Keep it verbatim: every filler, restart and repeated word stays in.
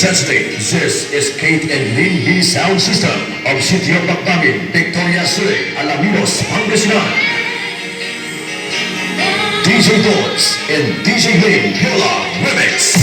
Saturday, this is Kate and Lynn Mini Sound System of Sitio Bacdamin, Victoria City, Alaminos, Pangasinan. D J Dons and D J Lynn Hila Remix.